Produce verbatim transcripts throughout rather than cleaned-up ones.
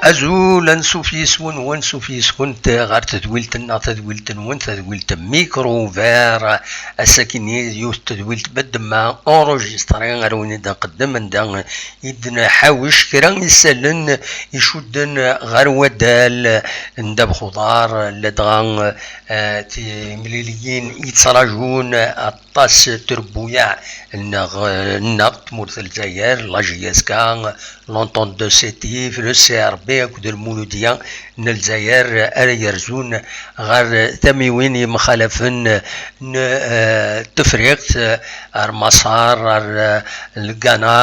Azul, ansuf yis-wen, wansuf yis-kunt ɣer tedwilt-nneɣ, tadwilt-nwen, tadwilt Micro Ouvert. Ass-akini d yiwet tedwilt bedemma enregistrée ara wen-id-nqeddem, anda i d-nḥawec kra isallen icudden ɣer waddal n ddabex uḍar, ladɣa eh, timliliyin yettrajun aṭas n trebbuyaɛ nneɣ, nneɣ tmurt n Lezzayer, la J S K, l'Entente de Sétif, le C R B akked Lmuludiya n Lezzayer ara yerzun ɣer tamiwin yemxalafen n eh, Tefriqt, eh, ar Maṣer, ar eh, Lgana,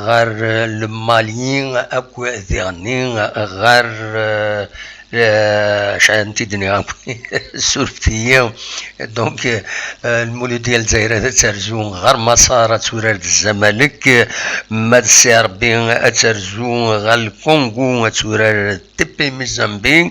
ɣer eh, Lmali akk diɣenni ɣer eh, Eh, acu ara n-t-id-nniɣ akk? Surfet-iyi. Donc, eh, Lmuludya n Lezzayer ad terzu ɣer Maṣer, ad turar d Zamalek, ma d C R B ad terzu ɣer Lkungu, ad turar d T P Mazembe,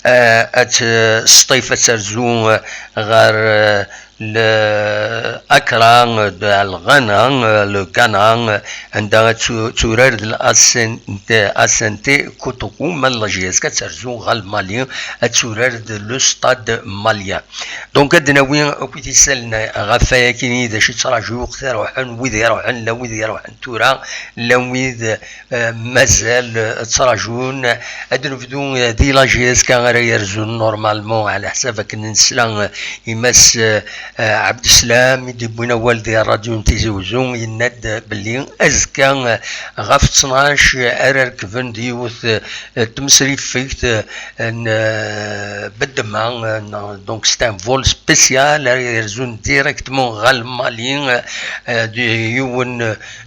eh, ad t-, Sṭif ad terzu ɣer eh, L-, Akra, d Lɣana, Lgana, anda ad tu-, turar d l'A C N T, A C N T Kotoko, ma d la J S K ad terzu ɣer Lmali, ad turar d le Stade Malien. Donc, ad d-nawi akk isallen ɣef wayakini, d acu i ttraǧu, waqt iruḥen, wid iruḥen, la wid iruḥen tura, la wid eh, mazal eh, ttrajun. Ad nebdu eh, di la J S K ara yerzun normalement, ɛla ḥsab akken nesla eh, i Mass eh, eh, Ɛebdeslam i d-yewwin awal di ṛṛadyu n Tizi Uzzu, yenna-d belli azekka eh, ɣef ttnac eh, ara rekben di yiwet eh, tmesrifegt eh, n eh, Bedma, eh, n- donc c'est un vol spécial ara yerzun directement ɣer Lmali, eh, eh, d yiwen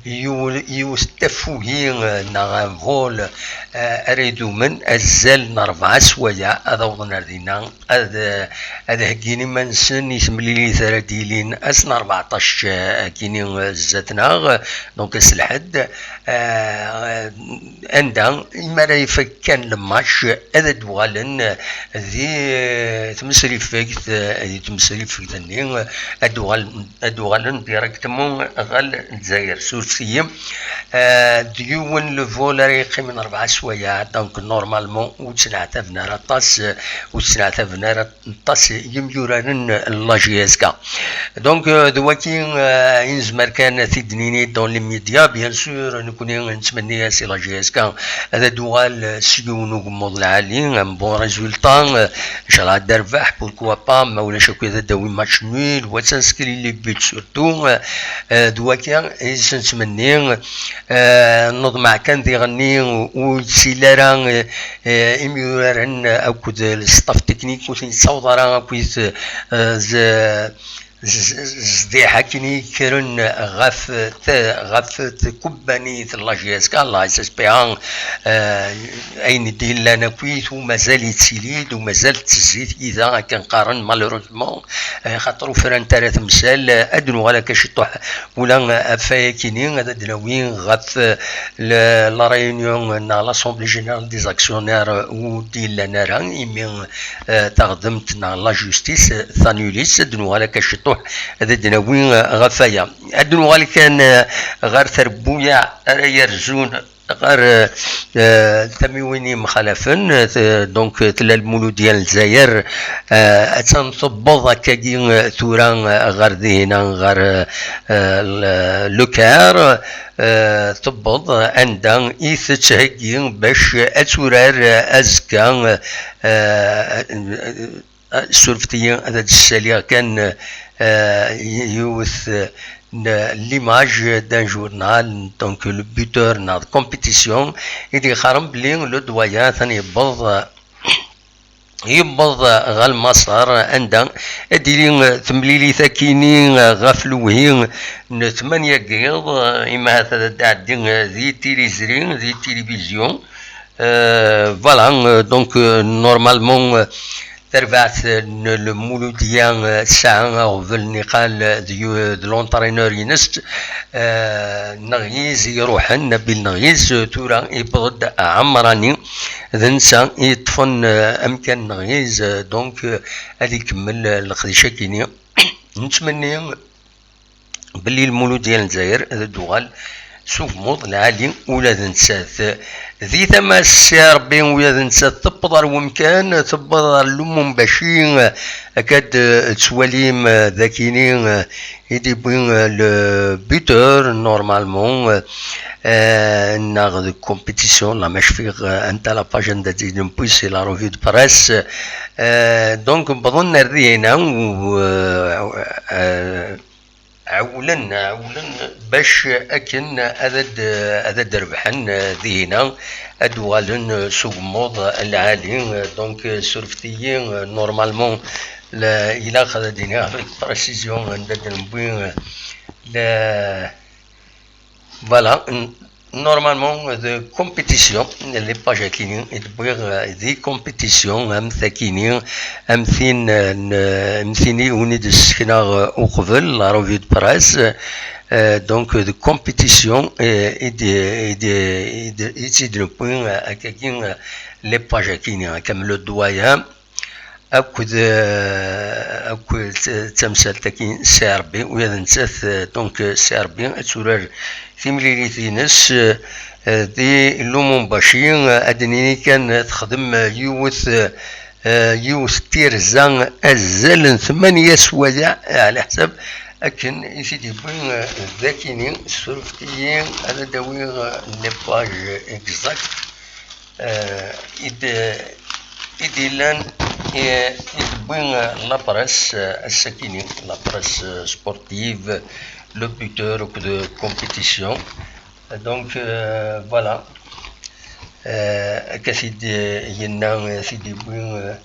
yiw-, yiwet tafugi eh, neɣ un vol eh, ara idumen azal n rebɛa swayeɛ, ad awḍen ar dinna, ad, eh, ad heggin iman-nsen i temlilit ara d-yilin ass n rbeɛṭac, eh, agini eh, zdat-neɣ, donc ass lḥedd, eh, anda imi ara ifak kan lmac, ad d-uɣalen di eh, tmesrifegt, eh, di tmesrifegt-nni, eh, ad d-uɣalen ad d-uɣalen directement ɣer Lezzayer. Surfet-iyi. Eh, d yiwen le vol ara yeqqimen rebɛa swayeɛ, donc normalement ur ttneɛtaben ara aṭas, eh, ur ttneɛtaben ara aṭas yimyuraren n la J S K. Donc eh, d waki eh, i nezmer kan ad t-id-nini dans les médias, bien sûr, nekkni nettmenni-as i la J S K ad d-uɣal eh, s yiwen ugemmuḍ lɛali, un bon résultat, eh, inchallah ad d-terbeḥ, pourquoi pas, ma ulac akk ad d-tawi match nul, wa d tansekli les buts surtout, eh, eh, d wakka i s-nettmenni, eh, neḍmeɛ kan diɣenni ur yettili ara eh, eh, imyuraren akked le staff technique ur ten-yettaweḍ ara akkit eh, z- z- z- zdiḥ akken i kkren ɣef t-, ɣef tkebbanit n la J S K, la S S P A, eh, ayen i d-yellan akkit u mazal yettili-d u mazal tettezzi tyita akken qqaren malheureusement, eh, xaṭer ur frant ara temsal, eh, ad d-nuɣal akka ciṭuḥ ula ɣef wayakini ad d-nawi ɣef eh, le- la réunion neɣ l'assemblée générale des actionnaires ur d-yellan ara imi eh, taɣdemt neɣ la justice eh, tanuli-tt, ad d-nuɣal akka ciṭuḥ ad d-nawi eh, ɣef waya. Ad d-nuɣal kan eh, ɣer trebbuyaɛ ara yerzun ɣer eh, eh, tamiwin yemxalafen, eh, t- donc eh, tella Lmuludya n Lezzayer, eh, attan tewweḍ akkagi eh, tura eh, ɣer dihina ɣer eh, eh, le- le Caire, eh, tewweḍ anda i tettheggi bac ad turar eh, azekka eh, eh, surfet-iyi ad d-ssaliɣ kan eh, yiwet eh, n l'image d'un journal, donc le buteur neɣ compétition i d-yeqqaren belli le doyen atan yewweḍ yewweḍ ɣer Lmaṣer, anda ad d-tili temlilit akini ɣef lewhi n tmanya n yiḍ, imi ahat ad d-tɛeddi di tiliẓri, di tilivizyu. Euh, voilà, euh, donc euh, normalement euh, tarbaɛt n Lmuludya euh, tesɛa aɣbel niqal d yu- d l'entraîneur-ines euh, Neɣyiz i iruḥen, Nabil Neɣyiz, euh, tura yewweḍ-d Ɛemrani, d netta i yeṭṭfen euh, amkan n Neɣyiz, euh, donc euh, ad ikemmel euh, leqdic-agi-nni. Nettmenni belli Lmuludya n Lezzayer ad d-tuɣal s ugemmuḍ lɛali ula d nettat. Di tama-s, si Ṛebbi, ula d nettat tewweḍ ɣer wemkan, tewweḍ ɣer Lumumbashi, akka d-, eh, tettwalim, eh, d akini, eh, i d-iwwi, eh, le buteur, normalement, eh, eh, neɣ de compétition, la ma cfiɣ, eh, anta la page anda d-, d-newwi, c'est la revue de presse. Eh, donc, wwḍen ar dihina, u, eh, eh, ɛewwlen, ɛewwlen bac akken ad ad, ad ad rebḥen, eh, dihina, ad uɣalen, eh, s ugemmuḍ lɛali. Eh, donc, eh, surfet-iyi, eh, normalement, la, ilaq ad d-iniɣ avec précision anda d-newwi, eh, la, voilà, n-, normalement, de compétition, les pages akini, i d-wwiɣ, eh, di compétition, am takini, am tin, eh, n-, am tini uni d-ssekneɣ, eh, uqbel, la revue de presse, eh, donc, de compétition, eh, i d-, i d-, i d-, i tt-id-newwi, eh, akkagi, eh, les pages akini, eh, comme le doyen, akked, eh, akked t-, tamsalt-agi, Si Ṛebbi, ula d nettat, eh, donc, eh, Si Ṛebbi ad turar timlilit-ines, eh, eh, di Lumumbashi, eh, ad d-nini kan, eh, texdem, eh, yiwet, eh, eh, yiwet tirza azal n tmanya swayeɛ, eh, ɛla ḥsab akken i t-id-yewwi, eh, d akini, surfet-iyi ad d-awiɣ, eh, les pages exactes. Eh, i d-, i d-illan, eh, i d-wwi, eh, la presse, eh, ass-akini, la presse, eh, sportive, le buteur akked compétition. Donc, eh, voilà. Eh, akka t-id-, yenna, eh, t-id-iwwi, eh,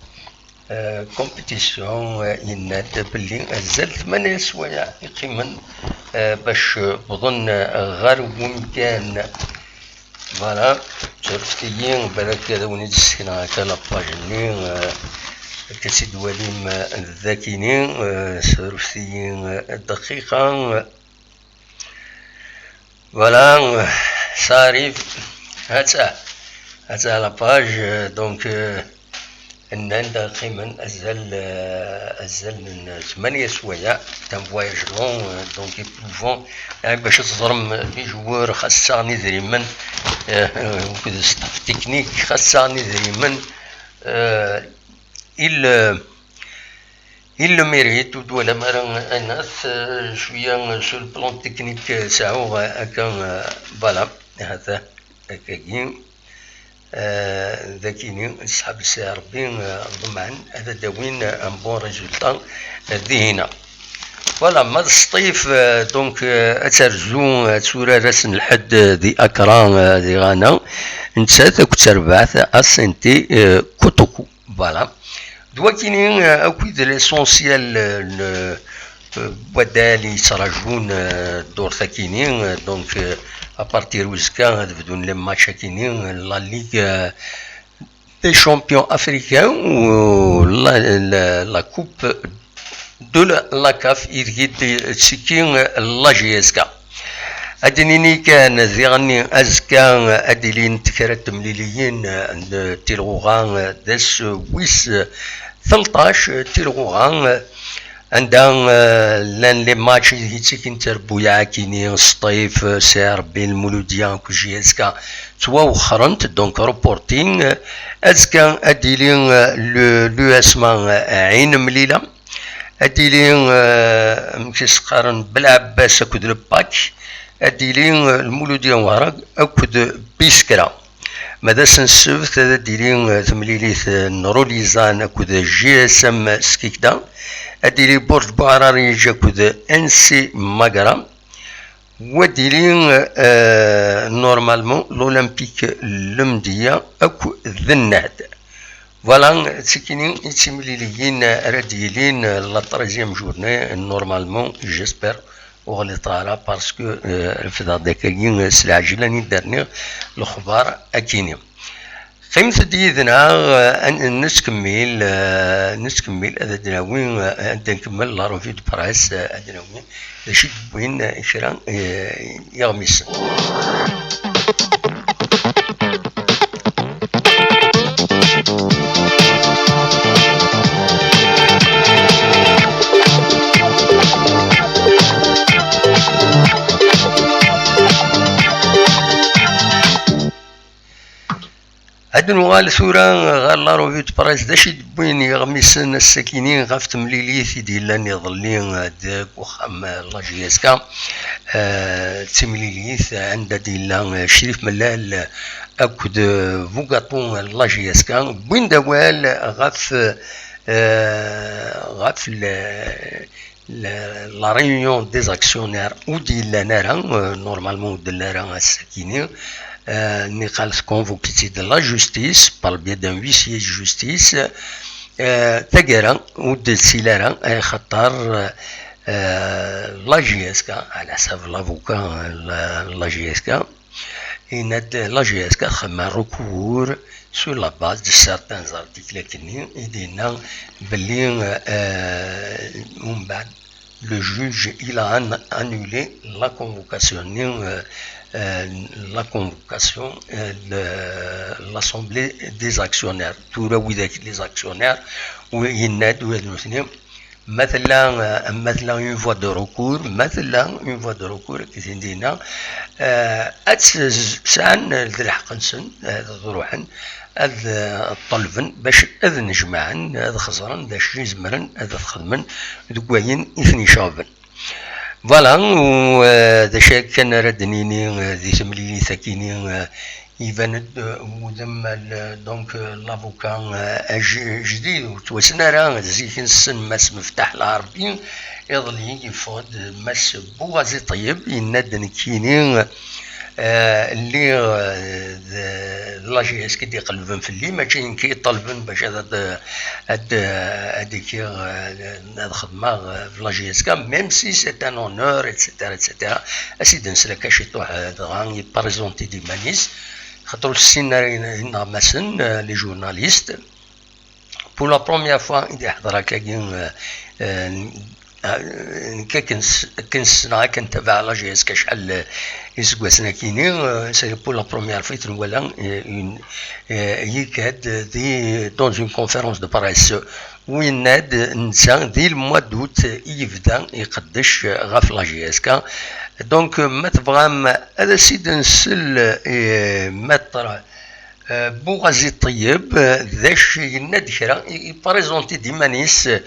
eh, compétition, eh, yenna-d belli azal tmanya swayeɛ i qqimen, eh, bac, eh, wwḍen, eh, ɣer wemkan. Voilà, surfet-iyi, balak ad awen-id-ssekneɣ akka la page-nni, eh, akka tt-id-twalim, eh, d akini, eh, surfet-iyi, eh, dqiqa. Voilà, eh, ça arrive, ha-tt-a, ha-tt-a la page, eh, donc, eh, Nnan-d qqimen azal, eh, azal n tmanya swayeɛ, c'est un voyage long, eh, donc éprouvant. Eh, bac ad teẓrem, eh, les joueurs xas sɛan idrimen, eh, akked staff technique xas sɛan idrimen, eh, il, eh, il le mérite, ur d-twalam ara ayen-at, eh, cwiya, eh, sur le plan technique, eh, sɛuɣ, eh, akka, eh, voilà, hata, akkagi. Eh, d akini, ṣṣḥab Si Ṛebbi, eh, ḍemɛen ad d-awin, eh, un bon résultat, eh, dihina. Voilà, ma d Sṭif, eh, donc, eh, ad terzu, eh, ad turar ass n lḥedd, eh, di Akra, eh, di Ɣana. Nettat akked terbaɛt Asenti, eh, Kotoko. Voilà. D wakini, eh, akk i d l'essentiel, eh, n, eh, wadal i yettrajun, eh, ddurt akini, eh, donc, eh, à partir uzekka ad bdun les matchs akini, eh, la Ligue, eh, des Champions Africains ou la, la, la Coupe de la, la CAF ideg i d-tettekki, eh, la J S K. Ad d-nini kan, diɣenni azekka ad d-ilint kra n temliliyin n tilɣuɣa d ass wis tleṭṭac, tilɣuɣa anda, eh, llan les matchs ideg i ttekkin trebbuyaɛ akini, Sṭif, Si Ṛebbi, Lmuludya akked J S K ttwawexxrent, donc reporting. Azekka ad d-ili, eh, le, l'U S M A, eh, Ɛin Mlila. Ad d-ili, eh, amek i s-qqaren, Belɛebbas akked Lpak. Ad d-ili, eh, Lmuludya Wehrag akked Biskra. Ma d ass n ssebt, ad d-ili, eh, temlilit, eh, n Rulizan akked J S M Skikda. Ad d-ili Burǧ Buɛrariǧ akked N C Magra. Wa d-ili, eh, normalement, l'Olympique Lemdiya akk d Nnehd. Voilà, d tikini i d timliliyin ara d-yilin, eh, la troisième journée, normalement, j'espère, ur ɣliṭeɣ ara, parce que, eh, refdeɣ-d akkagi, eh, s leɛjel anida rniɣ lexbar akini. Qqimet-d yid-neɣ, eh, ad n-, nettkemmil, eh, nettkemmil, ad d-nawi, eh, ad nkemmel la revue de presse, eh, ad nawi d acu i d-wwin, eh, kra, eh, iɣmisen. Ad nuɣal tura ɣer la revue de presse, d acu i d-wwin yiɣmisen ass-akini ɣef temlilit i d-yellan iḍelli deg uxxam n la J S K, eh, d timlilit anda d-yella Crif Mellal akked bugaṭu n la J S K, wwin-d awal ɣef, eh, ɣef le, la, la réunion des actionnaires ur d-yellan ara, euh, normalement ur d-telli ara ass-akini, euh, niqal tconvoque-itt-id la justice par le biais d'un huissier de justice, euh, taggara ur d-tili ara, axaṭer, euh, la J S K, ɛla ḥsab l'avocat, euh, la, la J S K, yenna-d la J S K txemmem recours sur la base de certains articles akkenni i d-yenna belli, euh, umbeɛd le juge il a an-, annulé la convocation, euh, euh, la convocation, euh, de l'assemblée des actionnaires. Tura widak les actionnaires, u yenna-d ula d nutni, ma tella, euh, ma tella une voie de recours, ma tella une voie de recours, akken i d-yenna, euh, ad tt-, sɛan lḥeqq-nsen, euh, ad ruḥen, ad, euh, ṭṭelben bac ad nejmaɛen, ad xeẓren d acu i zemren ad xedmen deg wayen i ten-iceɣben. Voilà, u, euh, d acu kan ara d-nini, euh, di temlilit akini, euh, iban-d, euh, wudem, euh, donc, euh, l'avocat, euh, aj-, ajdid, ur ttwassen ara, zik nessen Mass Meftaḥ Lɛerbi, iḍelli yeffeɣ-d Mass Buɣazi Ṭeyyeb, yenna-d nekkini, euh, lliɣ, euh, d, d la J S K i d-iqellben fell-i, mačči nekk i ṭelben bac ad, ad, ad, ad ikiɣ, euh, ad xedmeɣ, euh, la J S K, même si c'est un honneur, et cetera, et cetera. As-id-nsel akka ciṭuḥ, euh, dɣa yeprésenté-d iman-is, xaṭer ur ssinen ara in-, ineɣmasen, euh, les journalistes. Pour la première fois i d-iḥḍer akkagi, euh, euh, nekk akken s-, akken ssneɣ, akken tabaɛeɣ la J S K acḥal, euh, iseggasen akini, euh, c'est pour la première fois i t-nwala, euh, une, euh, yekka-d di, dans une conférence de presse, u yenna-d netta di le mois d'août i yebda iqeddec ɣef la J S K. Donc, euh, ma tebɣam ad as-id-nsel, euh, maître Euh, Buɣazi Ṭeyyeb, euh, d acu yenna-d kra, i, i présenti-d iman-is, euh,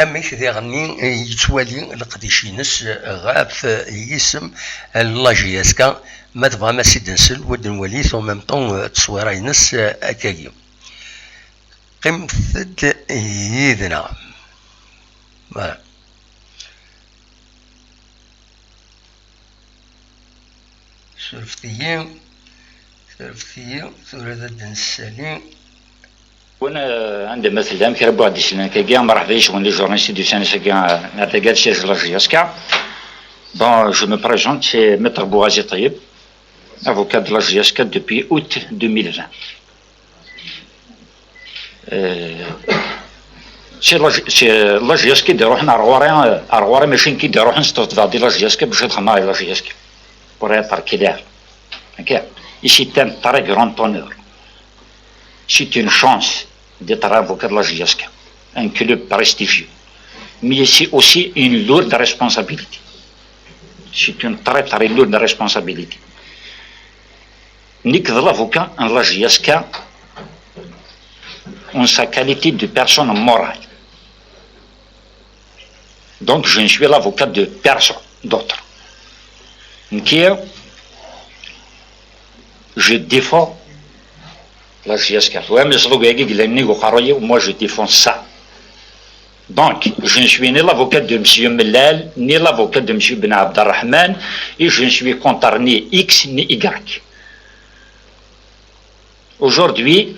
amek diɣenni, euh, yettwali leqdic-ines, euh, ɣef, euh, yisem, euh, n la J S K, ma tebɣam ad s-id-nsel, u ad nwali en même temps, euh, tteswira-ines, euh, akkagi. Qqimet-d yid-neɣ. Voilà. Surfet-iyi, surfet-iyi, tura ad d-nessali. Win, euh, anda ma tellam, kra n waḥed isellen akkagi, mṛeḥba yes-wen les journalistes du S N S-agi, euh, ar taggara siège la J S K. Bon, je me présente, c'est Maître Bouazi Taïeb, avocat de la J S K depuis août deux mille vingt. Euh, c'est la, c'est la J S K i d-iruḥen ar ɣur-i, ar ɣur-i, mačči nekk i d-iruḥen, s tebɛeḍ di la J S K, bac ad xedmeɣ la J S K. Pour être clair. Ok. Et c'est un très grand honneur. C'est une chance d'être avocat de la J S K. Un club prestigieux. Mais c'est aussi une lourde responsabilité. C'est une très, très lourde responsabilité. Nekk d l'avocat n la J S K en sa qualité de personne morale. Donc, je ne suis l'avocat de personne d'autre. Nekk, je défends la J S K. Twalamt ameslub-agi i yellan nnig uqerruy-iw, moi, je défends ça. Donc, je ne suis ni l'avocat de monsieur Mellal, ni l'avocat de monsieur Ben Abderrahman, et je ne suis contre ni X ni Y. Aujourd'hui,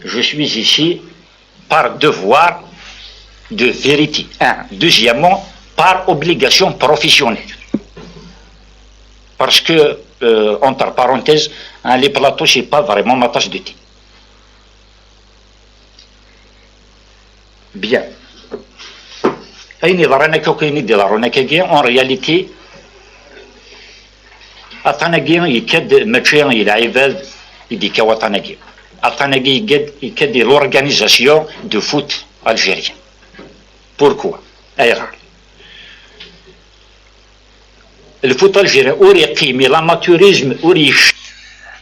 je suis ici par devoir de vérité. Un. Deuxièmement, par obligation professionnelle. Parce que, euh, entre parenthèses, hein, les plateaux, c'est pas vraiment ma tasse de thé. Bien. Ayen yeḍran akka akk, ayen i d-iḍerrun akkagi, en réalité, aṭṭan-agi yekka-d mačči i lɛibad i d-yekka waṭṭan-agi. Aṭṭan-agi yekka-d, yekka-d i l'organisation de foot algérien. Pourquoi? Ayɣer? Lfut algérien ur yeqqim, l'amateurisme ur yekcem.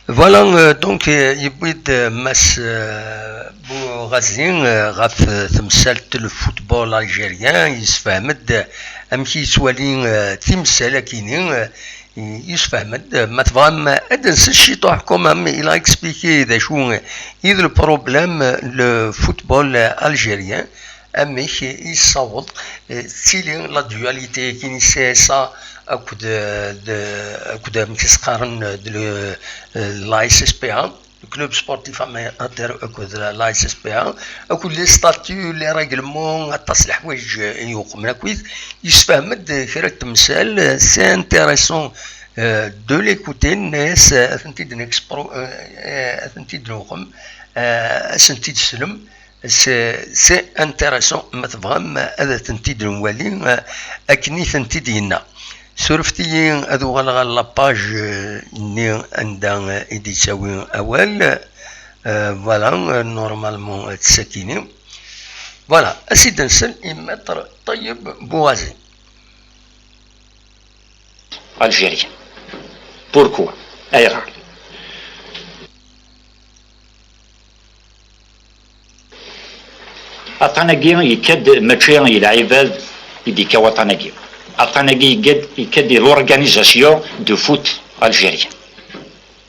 Voilà, euh, donc, euh, yewwi-d, euh, Mass, euh, Bougazi, euh, ɣef, euh, temsalt n le football algérien, yessefhem-d, euh, amek yettwali, euh, timsal-agi-nni, euh, yessefhem-d, euh, ma tebɣam, euh, ad d-nsel ciṭuḥ, quand même, il a expliqué d acu, euh, i d le problème, euh, le football, euh, algérien. Amek i yessaweḍ, eh, tettili la dualité-agi n C S A akked, eh, d-, akked, amek i s-qqaren, eh, d-, le, eh, la S S P A, le club sportif amateur akked la, la S S P A, akked les statuts, les règlements, aṭas n leḥwayeǧ, eh, i yuqmen akkit, yessefhem-d kra n temsal, eh, c'est intéressant, eh, de l'écouter, mais, eh, ad tent-id-nexpro-, eh, eh, ad tent-id-nuqem, eh, ad sent-id-slem. C'est, c'est intéressant, ma tebɣam ad tent-id-nwali, eh, akken i tent-id-yenna. Surfet-iyi ad uɣaleɣ ɣer la page, eh, nni anda, eh, i d-yettawi awal. Eh, voilà, eh, normalement, eh, tessakini. Voilà, ad s-id-nsel i Maître Ṭayyeb Bougazi. Algérien. Pourquoi? Ayɣer? Aṭṭan-agi yekka-d mačči i lɛibad i d-yekka waṭṭan-agi. Aṭṭan-agi yekka-d, yekka-d i l'organisation de foot algérien.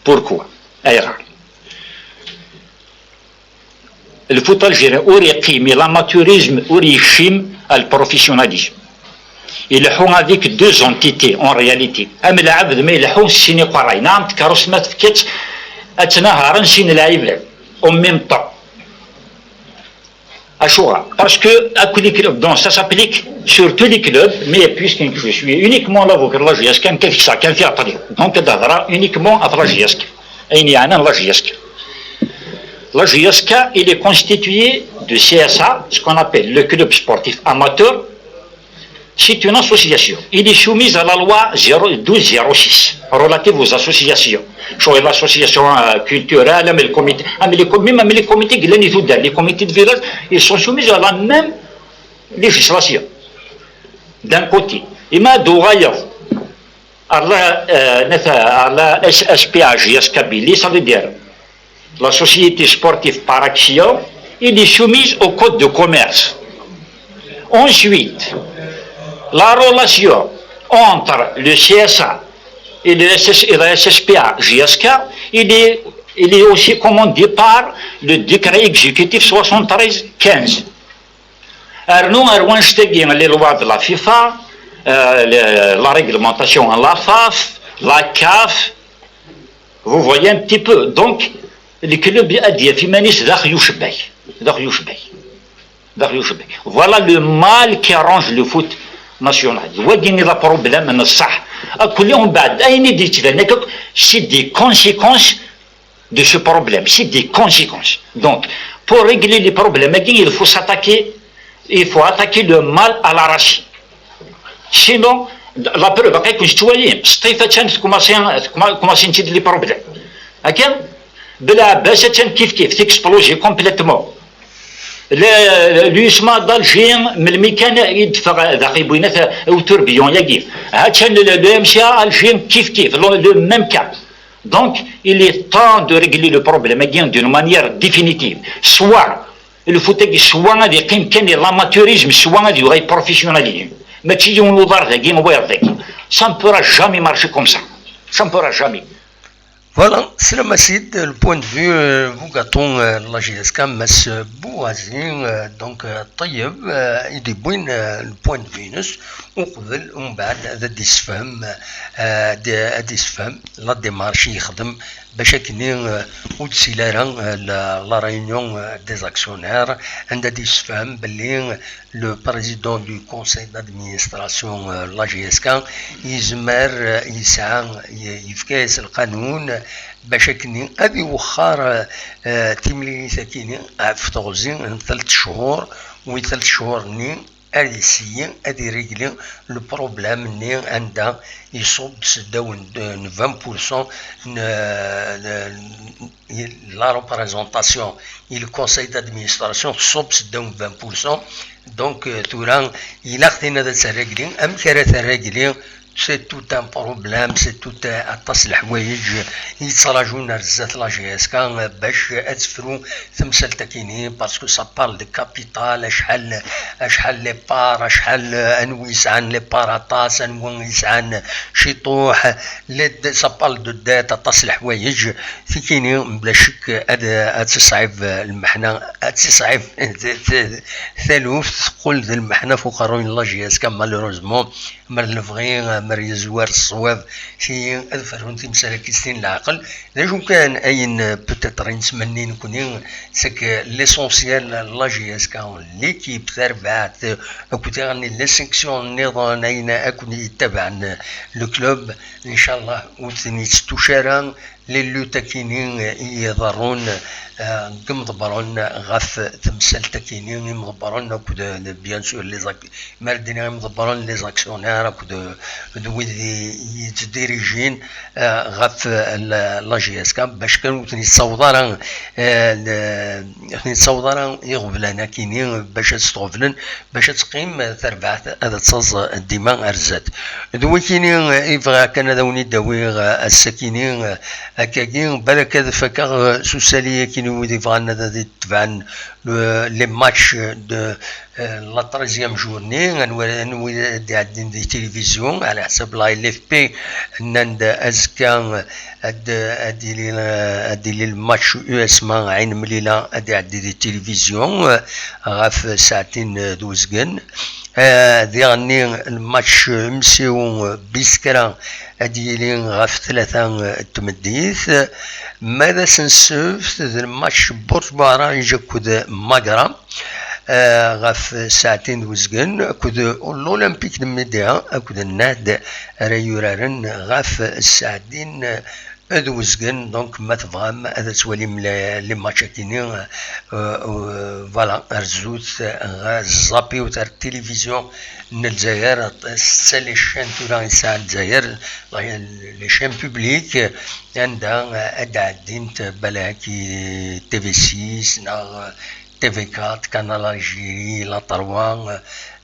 Pourquoi? Ayɣer? Le foot algérien ur yeqqim i l'amateurisme, ur yekcim à le professionnalisme. Ileḥḥu avec deux entités en réalité. Am lɛebd ma ileḥḥu s sin iqerray. Naɛam, tkerrust ma tefka-tt ad ttnaharen sin lɛibad en même temps. Acuɣer? Parce que akk les clubs, donc ça s'applique sur tous les clubs, mais puisque je suis uniquement l'avocat de la J S K, kan kifsa, kan fi aṭri. Donc ad hedreɣ uniquement ɣef la J S K. Ayen yeɛnan la J S K. La J S K, il est constitué de C S A, ce qu'on appelle le club sportif amateur, c'est une association. Il est soumis à la loi zéro douze zéro six relative aux associations. Soit l'association, euh, culturelle, même le comité, même les com-, même, même les comités, les comités de village, ils sont soumis à la même législation. D'un côté. Et ma d'où ailleurs, à la, euh, à la S S P A J S K Kabylie, ça veut dire la société sportive par action, il est soumise au code de commerce. Ensuite, la relation entre le C S A et le S S, et la S S P A J S K, il est, il est aussi commandée par le décret exécutif soixante-treize quinze. Rnu ar wanect-agi, les lois de la FIFA, euh, le, la réglementation en la faf, la caf, vous voyez un petit peu. Donc, le club ad yaf iman-is daxel ucebbak. Daxel ucebbak. Daxel ucebbak. Voilà le mal qui arrange le foot national. Wagi i d problème n ṣṣeḥ. Akk-, umbeɛd, ayen i d-yettban akka, c'est des conséquences de ce problème, c'est des conséquences. Donc, pour régler les problèmes, il faut s'attaquer, il faut attaquer le mal à la racine. Sinon, la preuve, aql-iken tettwalim, Sṭif attan tkumaṣi, tkuma-, kumaṣin-tt-id les problèmes. Akka, Belɛebbas attan kif kif, t'explose complètement. Le, l'U S M A d'Alger, melmi kan i d-teffeɣ daxi Bouinat, au tourbillon-agi. Attan le, le M C A Alger, kif kif, le, le même cas. Donc, il est temps de régler le problème-agi d'une manière définitive. Soit le foot-agi, soit ad yeqqim kan i l'amateurisme, soit ad yuɣal professionnalisme. Mačči yiwen uḍar dagi, wayeḍ dagi. Ça ne pourra jamais marcher comme ça. Ça ne pourra jamais. Voilà, c'est le, c'est le point de vue, euh, Bougaton, euh, la J S K, Mass Bougazi, euh, donc, euh, Ṭayyeb, euh, i d-yewwin, euh, le point de vue-ines, uqbel, umbeɛd, ad d-yessefhem, euh, ad d-, ad d-yessefhem la démarche i yexdem, bac akken, euh, ur d-tili ara, euh, la, la réunion, euh, des actionnaires, anda ad d-yessefhem belli, euh, le président du conseil d'administration, euh, la J S K, yezmer, euh, yesɛa, y-, yefka-as lqanun, bac akken ad iwexxer, euh, euh, timlilit-agi-nni ɣef teɣzi n telt cchur, u i telt cchur-nni ad yessiggi, ad irégli le problème-nni anda iṣubb s ddaw n, n vingt pour cent n, n, la représentation i le conseil d'administration tṣubb s ddaw n vingt pour cent. Donc, euh, tura, ilaq tin ad tt-régli. Amek ara t-régli? C'est tout un problème, c'est tout un, aṭas n leḥwayeǧ i yettraǧun ar zdat la J S K bac ad tefru temsalt-akini, parce que ça parle de capital, acḥal, acḥal les parts, acḥal, anwa yesɛan les parts aṭas, anwa yesɛan ciṭuḥ, les de-, ça parle de dette, aṭas n leḥwayeǧ, tikini, mebla ccek, ad, ad teṣɛib lmeḥna, ad teṣɛib taluft, teqqel d lmeḥna f uqerruy n la J S K, malheureusement. Mer d lebɣi, mer yezwar ṣṣwab, ti ad ferrun timsal-agi s tin n leɛqel. D acu kan, ayen, euh, peut-être i nettmenni nekni, c'est que l'essentiel, la J S K, l'équipe, tarbaɛt, akked tiɣenni, les sections nniḍen, ayen akk yettabaɛen le club, inchallah, ur ten-yettuc ara, les luttes-akini i iḍerrun, euh, deg imḍebbren ɣef temsalt-akini, imḍebbren akked, euh, bien sûr, les ac-, mi ara d-iniɣ imḍebbren, les actionnaires akked, euh, d wid i, i yettdirijin, euh, ɣef, euh, la, la J S K, bac kan ur ten-yettaweḍ ara, euh, le-, ur ten-yettaweḍ ara iɣeblan-akini bac ad tt-ɣeblen, bac ad teqqim terbaɛt, ad taẓ dima ar zdat. D wakini i bɣiɣ kan ad awen-id-awiɣ ass-akini, akkagi, balak ad fakeɣ s usali-akini wid ibɣan ad, ad itebɛen le-, les matchs de, euh, la treizième journée, anwa, anwa i d-iɛeddin di tilivizyu, ɛla ḥsab la L F P, nnan-d azekka ad, ad yili, ad yili lmatch U S M A Ɛin Mlila ad iɛeddi di tilivizyu, eh, ɣef saɛtin d uzgen. Eh, diɣenni lmatch M C O Biskra ad yili ɣef tlata n tmeddit. Ma d ass n ssebt d lmatch Burj Buɛraj akked Magra, eh, ɣef saɛtin d uzgen, akked l'Olympique de Médéa akked Nahd ara yuraren ɣef saɛtin d uzgen. Donc ma tebɣam ad twalim les, les matchs-akini, euh, euh, voilà, rzut, euh, zappiwt ar tilivizyu n Lezzayer, setta les chaînes tura yesɛa Lezzayer, les chaînes publiques, anda, euh, ad d-ɛeddint balak i T V six neɣ T V quatre, Canal Algérie, La trois, euh,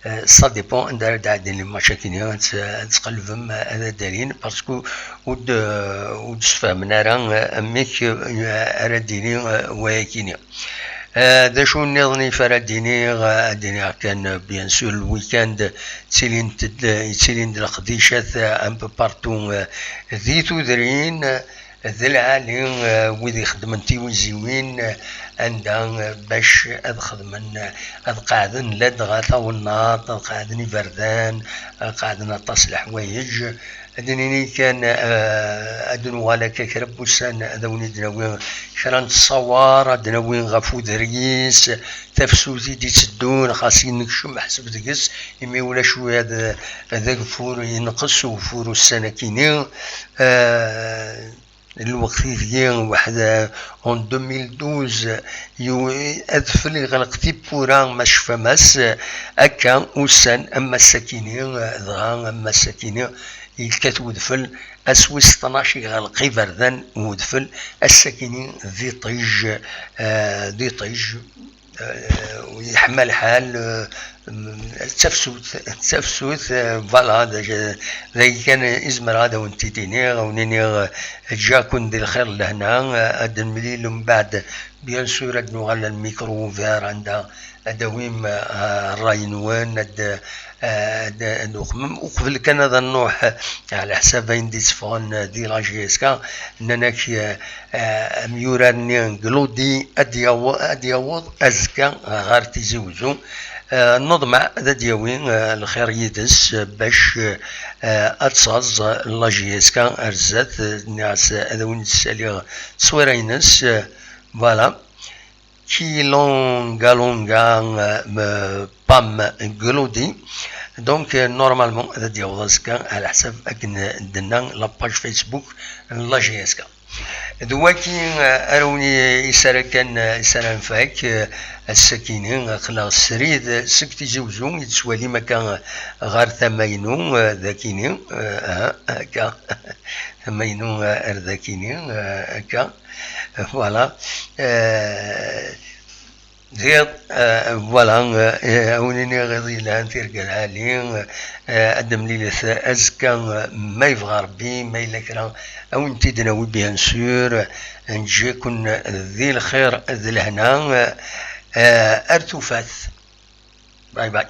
euh, ça dépend anda ara d-ɛeddin les matchs-akini, ad, ad tqellbem, euh, ad d-alin, parce que ur d-, ur d-sfehmen ara, euh, amek, euh, ara d-yili, euh, wayakini. Euh, d acu nniḍen i ara d-iniɣ, euh, ad d-iniɣ kan, euh, bien sûr, le week-end, ttilint-d, ttilin-d leqdicat, euh, un peu partout, euh, di tudrin, euh, d lɛali, eh, wid ixeddmen tiwiziwin, eh, anda, eh, bac ad xedmen, eh, ad qeɛden ladɣa tawennaḍt, ad qeɛden iberdan, ad qeɛden aṭas n leḥwayeǧ. Ad d-nini kan, eh, ad nuɣal akka kra n wussan, ad awen-id-nawi kra n ttṣawar, ad d-nawi ɣef uderyis, tafsut i d-itteddun, xas i nekcem ḥseb deg-s, imi ulac wi ad, ad ageffur, yenqes ugeffur ussan-akini. Eh, Lweqt ideg waḥed, en deux mille douze, yu-, adfel iɣleq tiwwura, ma tecfam-as, akka ussan am ass-akini, dɣa am ass-akini yekkat wedfel, ass wis tnac iɣleq iberdan n wedfel, ass-akini d iṭij, eh, d iṭij. Eh, yeḥma lḥal, eh, d tafsut, d tafsut, eh, voilà, d acu, d ayen kan i zemreɣ ad awen-t-id-iniɣ, ad awen-iniɣ, eh, ǧǧiɣ-ken di lxir d lehna, eh, ad nemlil mbeɛd, bien sûr, ad nuɣal lmikru ouvert, anda ad d-tawim, eh, ṛṛay-nwen, ad, eh, ad, ad nuxemmem. Uqbel kan ad nruḥ, eh, ɛla ḥsab ayen d-itteffɣen, eh, di la J S K, nnan-ak, eh, eh, amyurar-nni Glodi ad yaweḍ, ad yaweḍ azekka ɣer Tizi Wezzu. Eh, neḍmeɛ ad d-yawi, eh, lxir yid-s, eh, bac, eh, ad taẓ la J S K ar zdat, eh, nniɣ-as, eh, ad awen-d-ssaliɣ tteswira-ines, eh, voilà. Kilongalonga, euh, Pam Glodi. Donc, euh, normalement, ad d-yaweḍ azekka, ɛla ḥsab akken d-tenna la page Facebook n la J S K. D waki, euh, ara wen-, i s ara kan, euh, i s ara nfak, euh, ass-akini, aql-aɣ srid seg Tizi Wezzu, i d-tettwalim akka ɣer tama-inu, euh, d akini, euh, ah, akka, tama-inu, euh, ar d akini, euh, akka. Voilà. Euh, Diɣ, eh, voilà, eh, a wen-iniɣ iḍ yelhan, tirga lɛali, eh, ad d-mlilet azekka, eh, ma yebɣa Rebbi, ma yella kra, a wen-t-id-nawi, bien sûr, eh, nǧi-ken di lxir d lehna, eh, ar tufat. Bye bye.